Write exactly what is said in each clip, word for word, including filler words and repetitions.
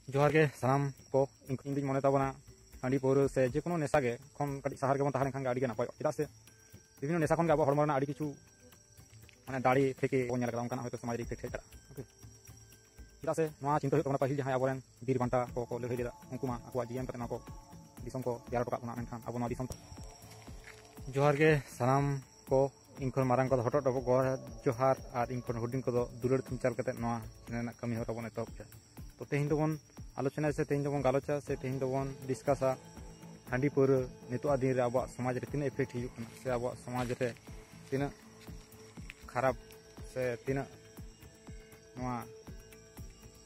ᱡᱚᱦᱟᱨ ᱜᱮ ᱥᱟᱱᱟᱢ ᱠᱚ᱾ ᱤᱧ ᱤᱧ ᱫᱩᱧ ᱢᱚᱱᱮ ᱛᱟᱵᱚᱱᱟ, ᱦᱟᱺᱰᱤ ᱯᱟᱹᱣᱨᱟᱹ ᱥᱮ ᱡᱮ ᱠᱳᱱᱳ ᱱᱮᱥᱟ ᱜᱮ ᱠᱷᱚᱱ ᱠᱟᱹᱴᱤᱡ ᱥᱟᱦᱟ ᱨᱮᱜᱮ ᱵᱚᱱ ᱛᱟᱦᱮᱸ ᱞᱮᱱᱠᱷᱟᱱ ᱜᱮ ᱟᱹᱰᱤ ᱜᱮ ᱱᱟᱯᱟᱭᱚᱜᱼᱟ᱾ ᱪᱮᱫᱟᱜ ᱥᱮ ᱵᱤᱵᱷᱤᱱᱱᱚ ᱱᱮᱥᱟ ᱠᱷᱚᱱ ᱜᱮ ᱟᱵᱚ ᱦᱚᱲᱢᱚ ᱨᱮᱱᱟᱜ ᱟᱹᱰᱤ ᱠᱤᱪᱷᱩ ᱢᱟᱱᱮ ᱫᱟᱲᱮ ᱛᱷᱮᱠᱮ ᱵᱚᱱ ᱧᱮᱞ ᱟᱠᱟᱫᱟ, ᱚᱱᱠᱟᱱᱟᱜ ᱦᱚᱭᱛᱳ ᱥᱚᱢᱟᱡᱽ ᱨᱮ effect ᱦᱮᱡ ᱫᱟᱲᱮᱭᱟᱜᱼᱟ᱾ ᱳᱠᱮ, ᱪᱮᱫᱟᱜ ᱥᱮ ᱱᱚᱣᱟ ᱪᱤᱱᱛᱟᱹ ᱦᱩᱭᱩᱜ ᱛᱟᱵᱚᱱᱟ, ᱯᱟᱹᱦᱤᱞ ᱡᱟᱦᱟᱸᱭ ᱟᱵᱚᱨᱮᱱ ᱵᱤᱨ ᱵᱟᱱᱴᱟ ᱠᱚ ᱠᱚ ᱞᱟᱹᱲᱦᱟᱹᱭ ᱞᱮᱫᱟ, ᱩᱱᱠᱩ ᱢᱟ ᱟᱠᱚᱣᱟᱜ ᱡᱤᱭᱚᱱ ᱠᱟᱛᱮ ᱱᱚᱣᱟ ᱠᱚ ᱫᱤᱥᱚᱢ ᱠᱚ ᱛᱮᱭᱟᱨ ᱦᱚᱴᱚ ᱠᱟᱜ ᱵᱚᱱᱟ, ᱢᱮᱱᱠᱷᱟᱱ ᱟᱵᱚ ᱱᱚᱣᱟ ᱫᱤᱥᱚᱢ ᱛᱚ᱾ ᱡᱚᱦᱟᱨ ᱜᱮ ᱥᱟᱱᱟᱢ ᱠᱚ, ᱤᱧ ᱠᱷᱚᱱ ᱢᱟᱨᱟᱝ ᱠᱚᱫᱚ ᱦᱚᱴᱚᱜ ᱰᱚᱵᱚᱜ ᱜᱚᱦᱟᱨ ᱡᱚᱦᱟᱨ, ᱟᱨ ᱤᱧ ᱠᱷᱚᱱ ᱦᱩᱰᱤᱧ ᱠᱚᱫᱚ ᱫᱩᱞᱟᱹᱲ ᱛᱷᱩᱢ ᱪᱟᱞ ᱠᱟᱛᱮ ᱱᱚᱣᱟ channel ᱨᱮᱱᱟᱜ ᱠᱟᱹᱢᱤ ᱦᱚᱨᱟ ᱵᱚᱱ ᱮᱛᱚᱦᱚᱵ ᱠᱮᱫᱟ᱾ ᱛᱚ ᱛᱮᱦᱮᱧ ᱫᱚᱵᱚᱱ ᱟᱞᱳᱪᱚᱱᱟᱭᱟ ᱥᱮ ᱛᱮᱦᱮᱧ ᱫᱚᱵᱚᱱ ᱜᱟᱞᱚᱪᱟ ᱥᱮ ᱛᱮᱦᱮᱧ ᱫᱚᱵᱚᱱ discussᱟ ᱦᱟᱺᱰᱤ ᱯᱟᱹᱣᱨᱟᱹ ᱱᱤᱛᱚᱜᱟᱜ ᱫᱤᱱ ᱨᱮ ᱟᱵᱚᱣᱟᱜ ᱥᱚᱢᱟᱡᱽ ᱨᱮ ᱛᱤᱱᱟᱹᱜ effect ᱦᱤᱡᱩᱜ ᱠᱟᱱᱟ ᱥᱮ ᱟᱵᱚᱣᱟᱜ ᱥᱚᱢᱟᱡᱽ ᱨᱮ ᱛᱤᱱᱟᱹᱜ ᱠᱷᱟᱨᱟᱯ ᱥᱮ ᱛᱤᱱᱟᱹᱜ ᱱᱚᱣᱟ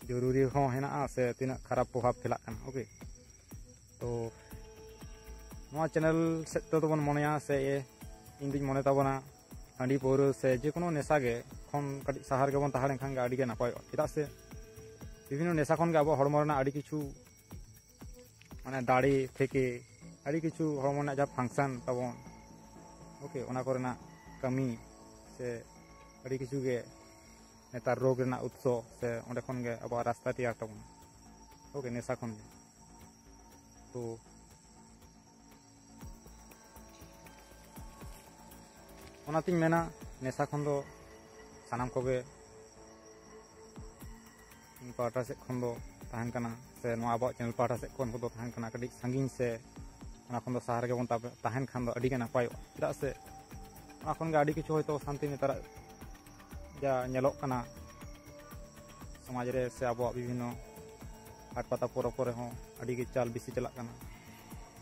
ᱡᱚᱨᱩᱨᱤ ᱦᱚᱸ ᱦᱮᱱᱟᱜᱼᱟ ᱥᱮ ᱛᱤᱱᱟᱹᱜ ᱠᱷᱟᱨᱟᱯ ᱯᱨᱚᱵᱷᱟᱵᱽ ᱯᱷᱮᱞᱟᱜ ᱠᱟᱱᱟ᱾ ᱳᱠᱮ, ᱛᱚ ᱱᱚᱣᱟ channel ᱥᱮᱫ ᱛᱮᱫᱚ ᱵᱚᱱ ᱢᱚᱱᱮᱭᱟ ᱥᱮ ᱤᱧ ᱫᱩᱧ ᱢᱚᱱᱮ ᱛᱟᱵᱚᱱᱟ, ᱦᱟᱺᱰᱤ ᱯᱟᱹᱣᱨᱟᱹ ᱥᱮ ᱡᱮ ᱠᱳᱱᱳ ᱱᱮᱥᱟ ᱜᱮ ᱠᱷᱚᱱ ᱠᱟᱹᱴᱤᱡ ᱥᱟᱦᱟ ᱨᱮᱜᱮ ᱵᱚᱱ ᱛᱟᱦᱮᱸ ᱞᱮᱱᱠᱷᱟᱱ ᱜᱮ ᱟᱹᱰᱤ ᱜᱮ ᱱᱟᱯᱟᱭᱚᱜᱼᱟ᱾ ᱪᱮᱫᱟᱜ ᱥᱮ ᱵᱤᱵᱷᱤᱱᱱᱚ ᱱᱮᱥᱟ ᱠᱷᱚᱱ ᱜᱮ ᱟᱵᱚ ᱦᱚᱲᱢᱚ ᱨᱮᱱᱟᱜ ᱟᱹᱰᱤ ᱠᱤᱪᱷᱩ ᱢᱟᱱᱮ ᱫᱟᱲᱮ ᱛᱷᱮᱠᱮ ᱟᱹᱰᱤ ᱠᱤᱪᱷᱩ ᱦᱚᱲᱢᱚ ᱨᱮᱱᱟᱜ ᱡᱟᱦᱟᱸ function ᱛᱟᱵᱚᱱ, ᱳᱠᱮ, ᱚᱱᱟ ᱠᱚᱨᱮᱱᱟᱜ ᱠᱟᱹᱢᱤ ᱥᱮ ᱟᱹᱰᱤ ᱠᱤᱪᱷᱩ ᱜᱮ ᱱᱮᱛᱟᱨ ᱨᱳᱜᱽ ᱨᱮᱱᱟᱜ ᱩᱛᱥᱚ ᱥᱮ ᱚᱸᱰᱮ ᱠᱷᱚᱱ ᱜᱮ ᱟᱵᱚᱣᱟᱜ ᱨᱟᱥᱛᱟ ᱛᱮᱭᱟᱨ ᱛᱟᱵᱚᱱᱟ᱾ ᱳᱠᱮ, ᱱᱮᱥᱟ ᱠᱷᱚᱱ ᱜᱮ᱾ ᱛᱚ ᱚᱱᱟᱛᱤᱧ ᱢᱮᱱᱟ, ᱱᱮᱥᱟ ᱠᱷᱚᱱ ᱫᱚ ᱥᱟᱱᱟᱢ ᱠᱚᱜᱮ ᱤᱧ ᱯᱟᱦᱴᱟ ᱥᱮᱫ ᱠᱷᱚᱱ ᱫᱚ ᱛᱟᱦᱮᱱ ᱠᱟᱱᱟ, ᱥᱮ ᱱᱚᱣᱟ ᱟᱵᱚᱣᱟᱜ channel ᱯᱟᱦᱴᱟ ᱥᱮᱫ ᱠᱷᱚᱱ ᱫᱚ ᱛᱟᱦᱮᱱ ᱠᱟᱱᱟ, ᱠᱟᱹᱴᱤᱡ ᱥᱟᱺᱜᱤᱧ ᱥᱮ ᱚᱱᱟ ᱠᱷᱚᱱ ᱫᱚ ᱥᱟᱦᱟ ᱨᱮᱜᱮ ᱵᱚᱱ ᱛᱟᱵ-, ᱛᱟᱦᱮᱱ ᱠᱷᱟᱱ ᱫᱚ ᱟᱹᱰᱤ ᱜᱮ ᱱᱟᱯᱟᱭᱚᱜᱼᱟ᱾ ᱪᱮᱫᱟᱜ ᱥᱮ ᱚᱱᱟ ᱠᱷᱚᱱ ᱜᱮ ᱟᱹᱰᱤ ᱠᱤᱪᱷᱩ ᱦᱚᱭᱛᱳ ᱚᱥᱟᱱᱛᱤ ᱱᱮᱛᱟᱨᱟᱜ ᱡᱟ ᱧᱮᱞᱚᱜ ᱠᱟᱱᱟ ᱥᱚᱢᱟᱡᱽ ᱨᱮ ᱥᱮ ᱟᱵᱚᱣᱟᱜ ᱵᱤᱵᱷᱤᱱᱱᱚ ᱦᱟᱴ ᱯᱟᱛᱟ ᱯᱚᱨᱚᱵᱽ ᱠᱚᱨᱮ ᱦᱚᱸ ᱟᱹᱰᱤ ᱜᱮ ᱪᱟᱞ ᱵᱮᱥᱤ ᱪᱟᱞᱟᱜ ᱠᱟᱱᱟ᱾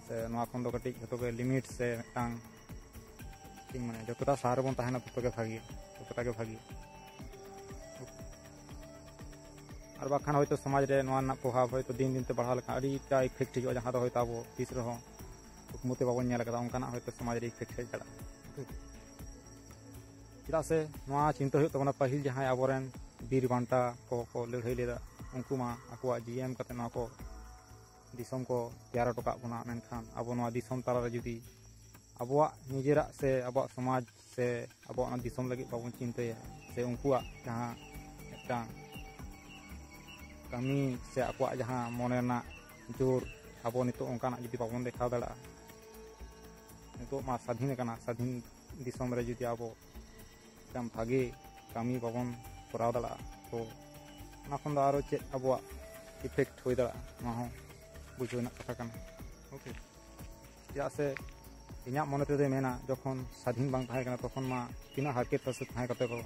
ᱥᱮ ᱱᱚᱣᱟ ᱠᱷᱚᱱ ᱫᱚ ᱠᱟᱹᱴᱤᱡ ᱡᱷᱚᱛᱚ ᱜᱮ limit ᱥᱮ ᱢᱤᱫᱴᱟᱝ ᱪᱮᱫ ᱤᱧ ᱢᱮᱱᱟ, ᱡᱚᱛᱚᱴᱟ ᱥᱟᱦᱟ ᱨᱮᱵᱚᱱ ᱛᱟᱦᱮᱱᱟ ᱛᱚᱛᱚ ᱜᱮ ᱵᱷᱟᱜᱮ, ᱛᱚᱛᱚᱴᱟ ᱜᱮ ᱵᱷᱟᱜᱮ᱾ ᱟᱨ ᱵᱟᱠᱷᱟᱱ ᱦᱚᱭᱛᱳ ᱥᱚᱢᱟᱡᱽ ᱨᱮ ᱱᱚᱣᱟ ᱨᱮᱱᱟᱜ ᱯᱨᱚᱵᱷᱟᱵᱽ ᱦᱚᱭᱛᱳ ᱫᱤᱱ ᱫᱤᱱ ᱛᱮ ᱵᱟᱲᱦᱟᱣ ᱞᱮᱠᱷᱟᱱ ᱟᱹᱰᱤᱴᱟ effect ᱦᱤᱡᱩᱜᱼᱟ, ᱡᱟᱦᱟᱸ ᱫᱚ ᱦᱚᱭᱛᱳ ᱟᱵᱚ ᱛᱤᱥ ᱨᱮᱦᱚᱸ ᱠᱩᱠᱢᱩ ᱛᱮ ᱵᱟᱵᱚᱱ ᱧᱮᱞ ᱟᱠᱟᱫᱟ, ᱚᱱᱠᱟᱱᱟᱜ ᱦᱚᱭᱛᱳ ᱥᱚᱢᱟᱡᱽ ᱨᱮ effect ᱦᱮᱡ ᱫᱟᱲᱮᱭᱟᱜᱼᱟ᱾ ᱪᱮᱫᱟᱜ ᱥᱮ ᱱᱚᱣᱟ ᱪᱤᱱᱛᱟᱹ ᱦᱩᱭᱩᱜ ᱛᱟᱵᱚᱱᱟ, ᱯᱟᱹᱦᱤᱞ ᱡᱟᱦᱟᱸᱭ ᱟᱵᱚᱨᱮᱱ ᱵᱤᱨ ᱵᱟᱱᱴᱟ ᱠᱚ ᱠᱚ ᱞᱟᱹᱲᱦᱟᱹᱭ ᱞᱮᱫᱟ, ᱩᱱᱠᱩ ᱢᱟ ᱟᱠᱚᱣᱟᱜ ᱡᱤᱣᱤ ᱮᱢ ᱠᱟᱛᱮ ᱱᱚᱣᱟ ᱠᱚ ᱫᱤᱥᱚᱢ ᱠᱚ ᱛᱮᱭᱟᱨ ᱦᱚᱴᱚ ᱠᱟᱜ ᱵᱚᱱᱟ, ᱢᱮᱱᱠᱷᱟᱱ ᱟᱵᱚ ᱱᱚᱣᱟ ᱫᱤᱥᱚᱢ ᱛᱟᱞᱟᱨᱮ ᱡᱩᱫᱤ ᱟᱵᱚᱣᱟᱜ ᱱᱤᱡᱮᱨᱟᱜ ᱥᱮ ᱟᱵᱚᱣᱟᱜ ᱥᱚᱢᱟᱡᱽ ᱥᱮ ᱟᱵᱚᱣᱟᱜ ᱚᱱᱟ ᱫᱤᱥᱚᱢ ᱞᱟᱹᱜᱤᱫ ᱵᱟᱵᱚᱱ ᱪᱤᱱᱛᱟᱹᱭᱟ, ᱥᱮ ᱩᱱᱠᱩᱣᱟᱜ ᱡᱟᱦᱟᱸ ᱢᱤᱫᱴᱟᱝ ᱠᱟᱹᱢᱤ ᱥᱮ ᱟᱠᱚᱣᱟᱜ ᱡᱟᱦᱟᱸ ᱢᱚᱱᱮ ᱨᱮᱱᱟᱜ ᱡᱳᱨ, ᱟᱵᱚ ᱱᱤᱛᱚᱜ ᱚᱱᱠᱟᱱᱟᱜ ᱡᱩᱫᱤ ᱵᱟᱵᱚᱱ ᱫᱮᱠᱷᱟᱣ ᱫᱟᱲᱮᱭᱟᱜᱼᱟ, ᱱᱤᱛᱚᱜ ᱢᱟ ᱥᱟᱫᱷᱤᱱ ᱟᱠᱟᱱᱟ, ᱥᱟᱫᱷᱤᱱ ᱫᱤᱥᱚᱢ ᱨᱮ ᱡᱩᱫᱤ ᱟᱵᱚ ᱢᱤᱫᱴᱟᱝ ᱵᱷᱟᱜᱮ ᱠᱟᱹᱢᱤ ᱵᱟᱵᱚᱱ ᱠᱚᱨᱟᱣ ᱫᱟᱲᱮᱭᱟᱜᱼᱟ, ᱛᱚ ᱚᱱᱟ ᱠᱷᱚᱱ ᱫᱚ ᱟᱨᱚ ᱪᱮᱫ ᱟᱵᱚᱣᱟᱜ ᱤᱯᱷᱮᱠᱴ ᱦᱩᱭ ᱫᱟᱲᱮᱭᱟᱜᱼᱟ, ᱱᱚᱣᱟ ᱦᱚᱸ ᱵᱩᱡᱷᱟᱹᱣ ᱨᱮᱱᱟᱜ ᱠᱟᱛᱷᱟ ᱠᱟᱱᱟ᱾ ᱳᱠᱮ, ᱪᱮᱫᱟᱜ ᱥᱮ ᱤᱧᱟᱹᱜ ᱢᱚᱱᱮ ᱛᱮᱫᱚᱭ ᱢᱮᱱᱟ, ᱡᱚᱠᱷᱚᱱ ᱥᱟᱫᱷᱤᱱ ᱵᱟᱝ ᱛᱟᱦᱮᱸ ᱠᱟᱱᱟ, ᱛᱚᱠᱷᱚᱱ ᱢᱟ ᱛᱤᱱᱟᱹᱜ ᱦᱟᱨᱠᱮᱛ ᱥᱟᱥᱮᱛ ᱛᱟᱦᱮᱸ ᱠᱟᱛᱮ ᱠᱚ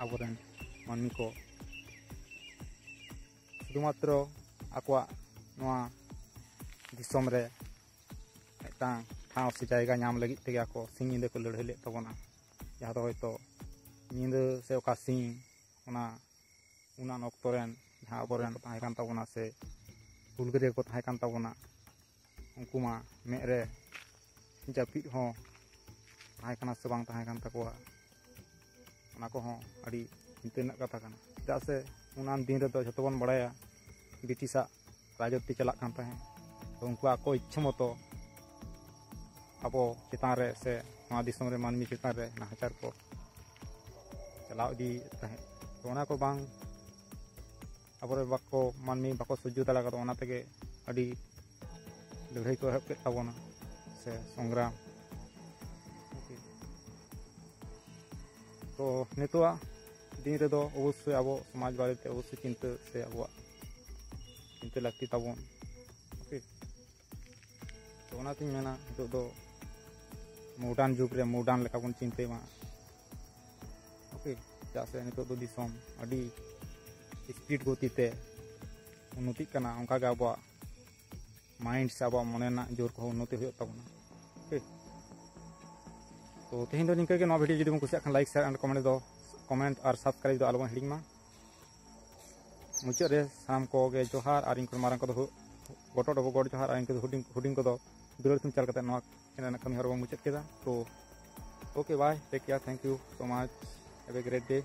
ᱟᱵᱚᱨᱮᱱ ᱢᱟᱹᱱᱢᱤ ᱠᱚ ᱥᱩᱫᱷᱩᱢᱟᱛᱨᱚ ᱟᱠᱚᱣᱟᱜ ᱱᱚᱣᱟ ᱫᱤᱥᱚᱢ ᱨᱮ ᱢᱤᱫᱴᱟᱝ ᱴᱷᱟᱶ ᱥᱮ ᱡᱟᱭᱜᱟ ᱧᱟᱢ ᱞᱟᱹᱜᱤᱫ ᱛᱮᱜᱮ ᱟᱠᱚ ᱥᱤᱧ ᱧᱤᱫᱟᱹ ᱠᱚ ᱞᱟᱹᱲᱦᱟᱹᱭ ᱞᱮᱫ ᱛᱟᱵᱚᱱᱟ᱾ ᱡᱟᱦᱟᱸ ᱫᱚ ᱦᱚᱭᱛᱳ ᱧᱤᱫᱟᱹ ᱥᱮ ᱚᱠᱟ ᱥᱤᱧ, ᱚᱱᱟ ᱩᱱᱟᱱ ᱚᱠᱛᱚ ᱨᱮᱱ ᱡᱟᱦᱟᱸ ᱟᱵᱚᱨᱮᱱ ᱠᱚ ᱛᱟᱦᱮᱸ ᱠᱟᱱ ᱛᱟᱵᱚᱱᱟ ᱥᱮ ᱦᱩᱞᱜᱟᱹᱨᱤᱭᱟᱹ ᱠᱚ ᱛᱟᱦᱮᱸ ᱠᱟᱱ ᱛᱟᱵᱚᱱᱟ, ᱩᱱᱠᱩ ᱢᱟ ᱢᱮᱫ ᱨᱮ ᱡᱟᱹᱯᱤᱫ ᱦᱚᱸ ᱛᱟᱦᱮᱸ ᱠᱟᱱᱟ ᱥᱮ ᱵᱟᱝ ᱛᱟᱦᱮᱸ ᱠᱟᱱ ᱛᱟᱠᱚᱣᱟ, ᱚᱱᱟ ᱠᱚᱦᱚᱸ ᱟᱹᱰᱤ ᱪᱤᱱᱛᱟᱹ ᱨᱮᱱᱟᱜ ᱠᱟᱛᱷᱟ ᱠᱟᱱᱟ᱾ ᱪᱮᱫᱟᱜ ᱥᱮ ᱚᱱᱟᱱ ᱫᱤᱱ ᱨᱮᱫᱚ ᱡᱷᱚᱛᱚ ᱵᱚᱱ ᱵᱟᱲᱟᱭᱟ, ᱵᱨᱤᱴᱤᱥᱟᱜ ᱨᱟᱡᱚᱛᱤ ᱪᱟᱞᱟᱜ ᱠᱟᱱ ᱛᱟᱦᱮᱸᱫ᱾ ᱛᱚ ᱩᱱᱠᱩ ᱟᱠᱚ ᱤᱪᱪᱷᱟᱹ ᱢᱚᱛᱚ ᱟᱵᱚ ᱪᱮᱛᱟᱱ ᱨᱮ ᱥᱮ ᱱᱚᱣᱟ ᱫᱤᱥᱚᱢ ᱨᱮ ᱢᱟᱹᱱᱢᱤ ᱪᱮᱛᱟᱱ ᱨᱮ ᱱᱟᱦᱟᱪᱟᱨ ᱠᱚ ᱪᱟᱞᱟᱣ ᱤᱫᱤᱭᱮᱫ ᱛᱟᱦᱮᱸᱫ᱾ ᱛᱚ ᱚᱱᱟ ᱠᱚ ᱵᱟᱝ, ᱟᱵᱚᱨᱮᱱ ᱵᱟᱠᱚ, ᱢᱟᱹᱱᱢᱤ ᱵᱟᱠᱚ ᱥᱚᱡᱽᱡᱚ ᱫᱟᱲᱮ ᱠᱟᱫᱟ, ᱚᱱᱟ ᱛᱮᱜᱮ ᱟᱹᱰᱤ ᱞᱟᱹᱲᱦᱟᱹᱭ ᱠᱚ ᱮᱦᱚᱵ ᱠᱮᱫ ᱛᱟᱵᱚᱱᱟ ᱥᱮ ᱥᱚᱝᱜᱨᱟᱢ᱾ ᱳᱠᱮ, ᱛᱚ ᱱᱤᱛᱚᱜᱟᱜ ᱫᱤᱱ ᱨᱮᱫᱚ ᱚᱵᱚᱥᱥᱳᱭ ᱟᱵᱚ ᱥᱚᱢᱟᱡᱽ ᱵᱟᱨᱮᱛᱮ ᱚᱵᱚᱥᱥᱳᱭ ᱪᱤᱱᱛᱟᱹ ᱥᱮ ᱟᱵᱚᱣᱟᱜ ᱪᱤᱱᱛᱟᱹ ᱞᱟᱹᱠᱛᱤ ᱛᱟᱵᱚᱱ᱾ ᱳᱠᱮ, ᱛᱚ ᱚᱱᱟᱛᱤᱧ ᱢᱮᱱᱟ, ᱱᱤᱛᱚᱜ ᱫᱚ ᱢᱚᱰᱟᱨᱱ ᱡᱩᱜᱽ ᱨᱮ ᱢᱚᱰᱟᱨᱱ ᱞᱮᱠᱟ ᱵᱚᱱ ᱪᱤᱱᱛᱟᱹᱭ ᱢᱟ᱾ ᱳᱠᱮ, ᱪᱮᱫᱟᱜ ᱥᱮ ᱱᱤᱛᱚᱜ ᱫᱚ ᱫᱤᱥᱚᱢ ᱟᱹᱰᱤ ᱥᱯᱤᱰ ᱜᱚᱛᱤ ᱛᱮ ᱩᱱᱱᱚᱛᱤᱜ ᱠᱟᱱᱟ, ᱚᱱᱠᱟᱜᱮ ᱟᱵᱚᱣᱟᱜ ᱢᱟᱭᱤᱱᱰ ᱥᱮ ᱟᱵᱚᱣᱟᱜ ᱢᱚᱱᱮ ᱨᱮᱱᱟᱜ ᱡᱳᱨ ᱠᱚᱦᱚᱸ ᱩᱱᱱᱚᱛᱤ ᱦᱩᱭᱩᱜ ᱛᱟᱵᱚᱱᱟ᱾ ᱳᱠᱮ, ᱛᱚ ᱛᱮᱦᱮᱧ ᱫᱚ ᱱᱤᱝᱠᱟᱹ ᱜᱮ᱾ ᱱᱚᱣᱟ ᱵᱷᱤᱰᱤᱭᱳ ᱡᱩᱫᱤ ᱵᱚᱱ ᱠᱩᱥᱤᱭᱟᱜ ᱠᱷᱟᱱ, ᱞᱟᱭᱤᱠ, ᱥᱮᱭᱟᱨ ᱮᱱᱰ ᱠᱚᱢᱮᱱᱴ ᱫᱚ, ᱠᱚᱢᱮᱱᱴ ᱟᱨ ᱥᱟᱵᱥᱠᱨᱟᱭᱤᱵ ᱫᱚ ᱟᱞᱚᱵᱚᱱ ᱦᱤᱲᱤᱧ ᱢᱟ᱾ ᱢᱩᱪᱟᱹᱫ ᱨᱮ ᱥᱟᱱᱟᱢ ᱠᱚᱜᱮ ᱡᱚᱦᱟᱨ, ᱟᱨ ᱤᱧ ᱠᱚᱨᱮᱱ ᱢᱟᱨᱟᱝ ᱠᱚᱫᱚ ᱦᱩ-, ᱜᱚᱴᱚ ᱰᱚᱵᱚ ᱜᱚᱰ ᱡᱚᱦᱟᱨ, ᱟᱨ ᱤᱧ ᱠᱚᱫᱚ ᱦᱩᱰᱤᱧ, ᱦᱩᱰᱤᱧ ᱠᱚᱫᱚ ᱫᱩᱞᱟᱹᱲ ᱛᱮᱢ ᱪᱟᱞ ᱠᱟᱛᱮ ᱱᱚᱣᱟ ᱪᱮᱱᱮᱞ ᱨᱮᱱᱟᱜ ᱠᱟᱹᱢᱤ ᱦᱚᱨᱟ ᱵᱚᱱ ᱢᱩᱪᱟᱹᱫ ᱠᱮᱫᱟ᱾ ᱛᱚ, okay, bye, take care, thank you so much, have a great day.